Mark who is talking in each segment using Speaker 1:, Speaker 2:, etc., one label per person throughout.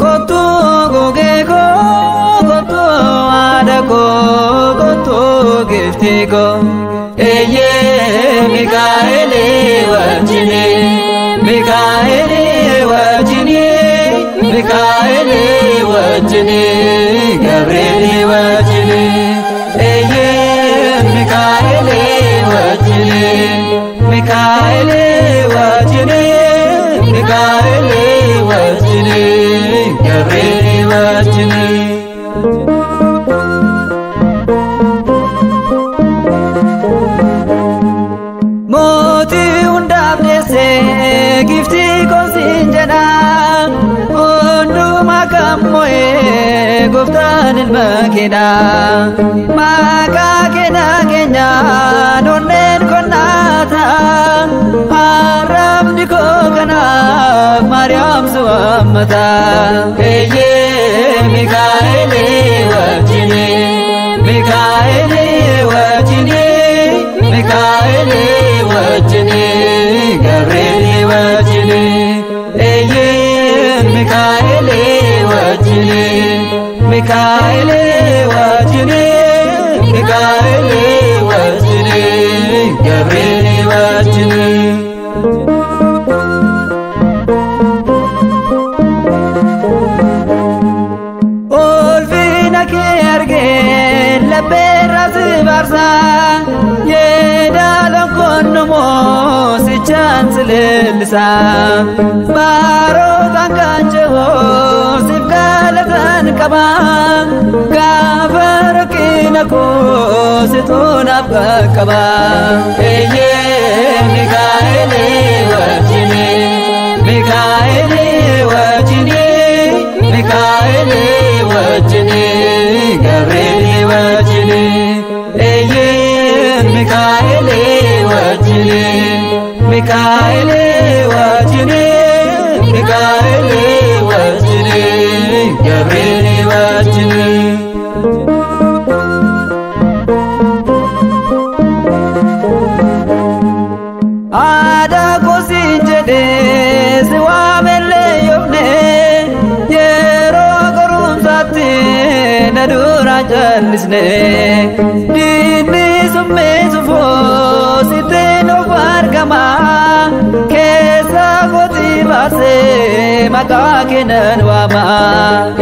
Speaker 1: Kottu gogee koo kottu haadha koo kottu giiftii koo. Eeyyee Mikaa'eli wajjini Mikaa'eli wajjini Mikaa'eli wajjini Gabri'eeli wajjini. Eeyyee Mikaa'eli wajjini Mikaa'eli wajjini Mikaa'eli wajjini Gabri'eeli wajjini. Mootii hundaaf deessee giiftii koosiin jedha hundumaa kan moo'ee gooftaan ilma keedha. Maqaa keenya keenyaan onneen konnaata haramni koo kanaaf Maariyaam si waammata. Eeyyee Mikaa'eli wajjini Mikaa'eli wajjini Mikaa'eli wajjini Gabri'eeli wajjini. Eeyyee Mikaa'eli wajjini Mikaa'eli wajjini Mikaa'eli wajjini Gabri'eeli wajjini. Ulfina kee argee labbeerraa si baarsa yeedaloon konnomoo sichaan si leellisa baarotaan kan jehoo siif galatan qaba gaafa rakkina koo situnaaf qaqqaba. Eeyyee Mikaa'eli wajjini Mikaa'eli wajjini Mikaa'eli wajjini Gabri'eeli wajjini. Eeyyee Mikaa'eli wajjini Mikaa'eli wajjini Mikaa'eli wajjini Gabri'eeli wajjini. Aadaa koosiin jedhee si waamellee yoofne yeroo qorumsaatti na duraan jallisne diinni summee sufoo sittiin of argama keessa kootii baasee maqaa kennan waama.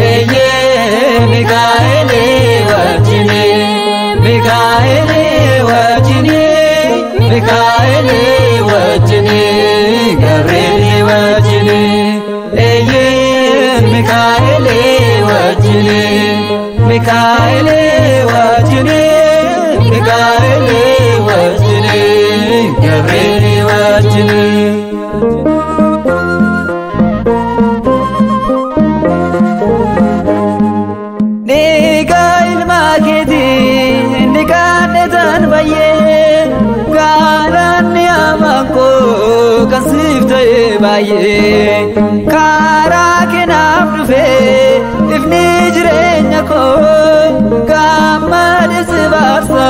Speaker 1: Eeyyee Mikaa'eli wajjini Mikaa'eli wajjini Mikaa'eli wajjini Gabri'eeli wajjini. Eeyyee Mikaa'eli wajjini Mikaa'eli wajjini Mikaa'eli wajjini Gabri'eeli wajjini. Dhiiga ilma keetiin dhiqadheetan baay'ee galaanni afaan koo kan siif ta'e baay'ee karaa keenaaf dhufee ifni jireenya koo gammadee si baarsa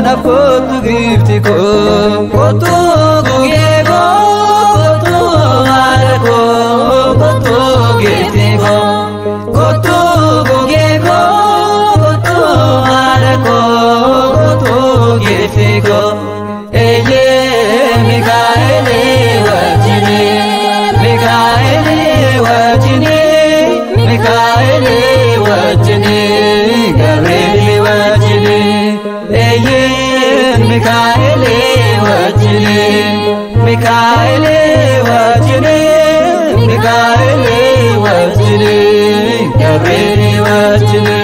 Speaker 1: naaf kottu giifti koo. Kottu gugee koo kottu haadha koo kottu giifti koo. Kottu gugee koo kottu haadha koo kottu giifti koo. Eeyyee Mikaa'eli wajjini Mikaa'eli wajjini Mikaa'eli wajjini Gabri'eeli wajjini. Eeyyee Mikaa'eli wajjini Mikaa'eli wajjini Mikaa'eli wajjini Gabri'eeli wajjini.